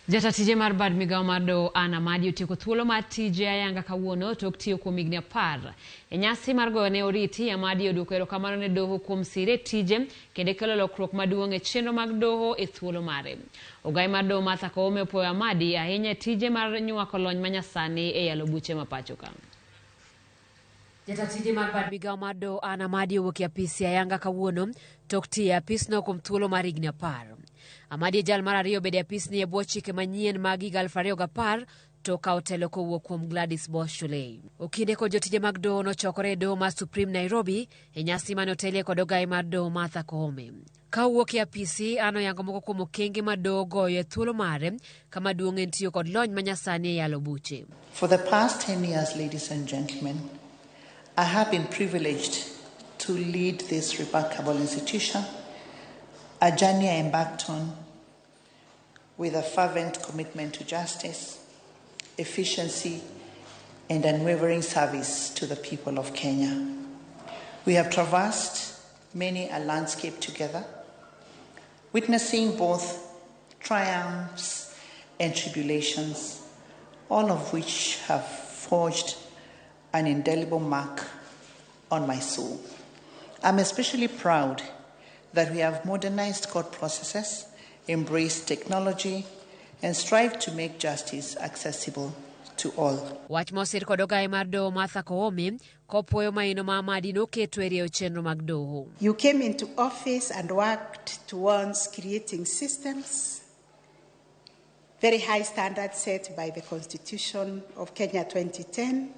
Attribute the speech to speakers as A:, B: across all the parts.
A: Jata tije mar bad migawo mar doho Anne Amadi otieko thuolo mar tije ayanga kawuono tok tiyo kuom higni 10. E nyasi mar goyo ne oriti, Amadi oduoko erokamano ne doho kuom sire e tije kendo kelo lokruok maduong' e chenro mag doho e thuolo mare. Ogai mar doho Martha Koome opuoyo Amadi ahinya e tije mar nywako lony manyasani e yalo buche ma pacho ka.
B: Jata tije mar bad migawo mar doho Anne Amadi owuok e apisi ayanga kawuono tok tiyo e apisno kuom thuolo mar higni 10. Amadi e jal mar ariyo bedo e apisni e bwo chike manyien mag higa 2010 to kawo telo kowuok kuom Gladys Boss Shollei. Okinde kod jotije mag doho nochokore e doho mar Supreme Nairobi e nyasi mane otelie kod ogai mar doho Martha Koome. Ka owuok e apisi, Anne oyango moko kuom okenge ma doho goyo e thuolo mare kama duong' en tiyo kod lony manyasani e yalo buche.
C: For the past 10 years, ladies and gentlemen, I have been privileged to lead this remarkable institution, a journey I embarked on with a fervent commitment to justice, efficiency, and unwavering service to the people of Kenya. We have traversed many a landscape together, witnessing both triumphs and tribulations, all of which have forged an indelible mark on my soul. I'm especially proud that we have modernized court processes, embraced technology, and strived to make justice accessible to all.
B: Wach mosir kod ogai mar doho Martha Koome kopuoyo maino ma Amadi noketo e rieyo chenro mag doho.
D: You came into office and worked towards creating systems, very high standards set by the Constitution of Kenya 2010.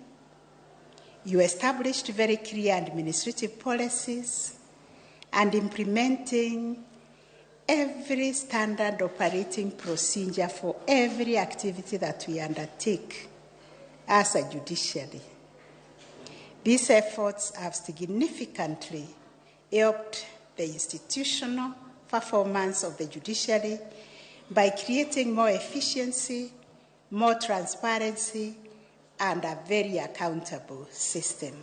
D: You established very clear administrative policies and implementing every standard operating procedure for every activity that we undertake as a judiciary. These efforts have significantly helped the institutional performance of the judiciary by creating more efficiency, more transparency, and a very accountable system.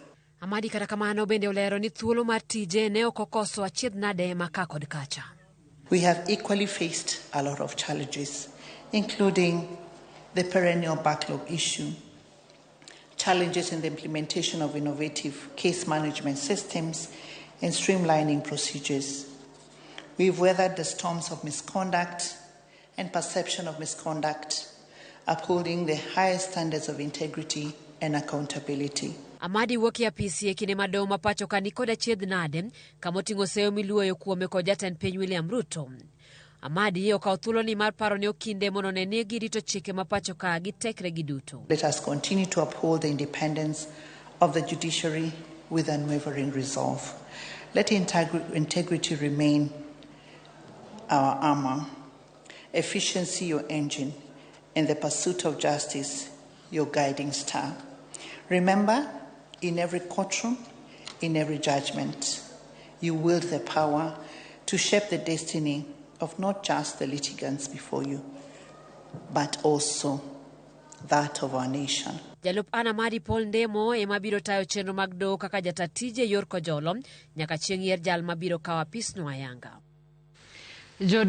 B: Amadi kata kamano bende olero ni thuolo mar tije ne ok okoso achiedh nade ma ka kod kacha.
C: We have equally faced a lot of challenges, including the perennial backlog issue, challenges in the implementation of innovative case management systems, and streamlining procedures. We've weathered the storms of misconduct and perception of misconduct, upholding the highest standards of integrity and accountability.
B: Amadi wuok e apisi e kinde ma doho ma pacho ka nikod achiedh nade kama oting'o seyo miluoyo kuome kod jatend piny William Ruto. Amadi okawo thuoloni mar paro ne okinde mondo one ni girito chike ma pacho ka gi tekre gi duto.
C: Let us continue to uphold the independence of the judiciary with unwavering resolve. Let integrity remain our armor, efficiency your engine, and the pursuit of justice your guiding star. Remember, in every courtroom, in every judgment, you wield the power to shape the destiny of not just the litigants before you, but also that of our nation.
B: Jalup Anne Amadi Paul Ndemo ema biro tayo chenro mag doho kaka jata tije yor kojolo nyaka chieng' yier jal mabiro kawo apisno ayanga.
A: Jod